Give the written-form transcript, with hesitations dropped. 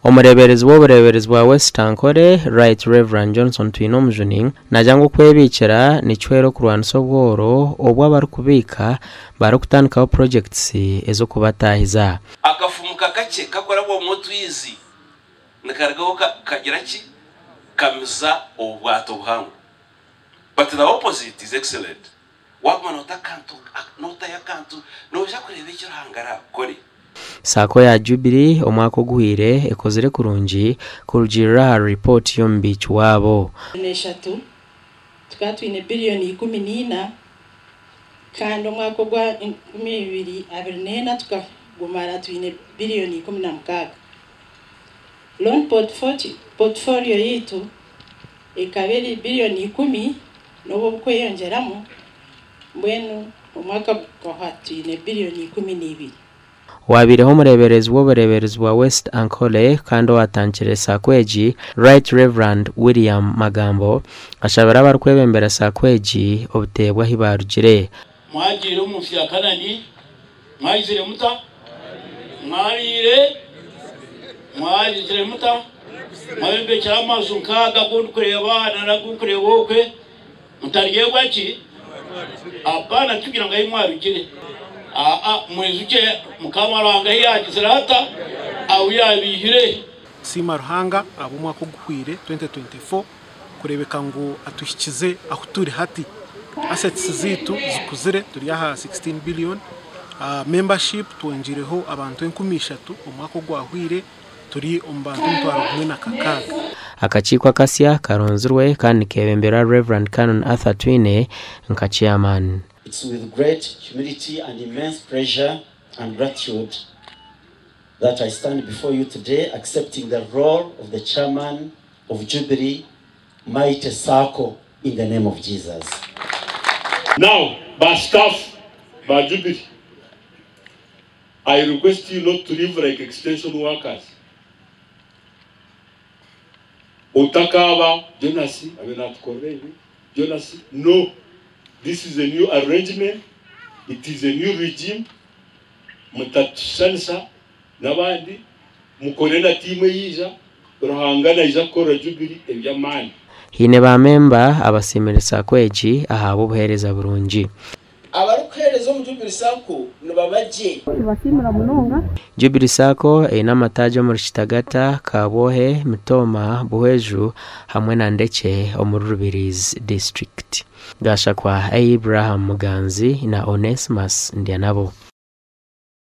Omureeberezi w'obureeberezi bwa West Ankole, Right Rev. Johnson Twinomujuni naagira ngu okwebiikira nikihwera okurwanisa obworo obu abarikubiika barikutandikaho purogyekiti ez'okubataahiza. Akafumuka kakye kakurabwamu otwizi nikarugaho kagira ki? Kamiza obwato buhango. But the opposite is excellent. Waaguma noota akantu, nootayo akantu, noija kureeba eki Ruhanga araakukore. Saako ya Jubilee omwaka oguhweire ekozire kurungi kurugiirira ahari ripooti y'omubiiki waabo. N'eshatu, tukaba twine biriyoni 14 kandi omwaka ogwa 2024 tukagumara twine biriyoni 16. Loan portfolio yaitu ekaba eri biriyoni 10 n'obu obukweyongyeramu, mbwenu omwaka gukahwa twine biriyoni 12. Owabaireho omureeberezi w'obureeberezi bwa West Ankole kandi owatandikire Sacco egi, Right Rev. William Magambo, ashabire abarikwebembera Sacco egi obuteebwa ahi baarugire. Mwagiire omu nsi ya Kanani, mwagizire muta? Mwariire, mwagizire muta? Mwayombekire amaju nk'aga agu ndikureeba aha n'agu ndikureeba okwe, mutaryebwa ki? Apana tikugira ngu ahi mwarugire. Aa, mwijukye Mukama Ruhanga ahi yaagizire ata? Ahu yaabaihire. Siima Ruhanga ahabw'omwaka oguhweire, 2024, kureebeka ngu atuhikize ahu turi hati. Assets zaitu zikuzire turi aha 16 billion. Membership twongiireho abantu 3000 omwaka ogwahweire turi omu bantu 1600. Akakiiko akasya karonzirwe kandi nikeebemberwa Rev. Canon Arthur Twine nka Chairman. It's with great humility and immense pleasure and gratitude that I stand before you today accepting the role of the chairman of Jubilee Mighty Sacco in the name of Jesus. Now ba staff ba Jubilee I request you not to live like extension workers. Otakaaba Jonas abe natukorera ebi, Jonas no this is a new arrangement, it is a new regime, mutatushushanisa n'abandi, mukore na tiimu eyaija, Ruhanga naija kukorera Jubilee eby'amaani. Haine ba memba abasiimire Sacco egi ahabw'obuheereza burungi. Abarikuheereza omu Jubilee Sacco nibaba gye. Nibasiimura munonga. Jubilee Sacco eine amataagi omuri Kitagata, Kabwohe, Mitooma, Buhweju hamwe na Ndekye omuri Rubirizi disiturikiti. Gashakwa Abraham Muganzi na Onesmus Ndyanabo.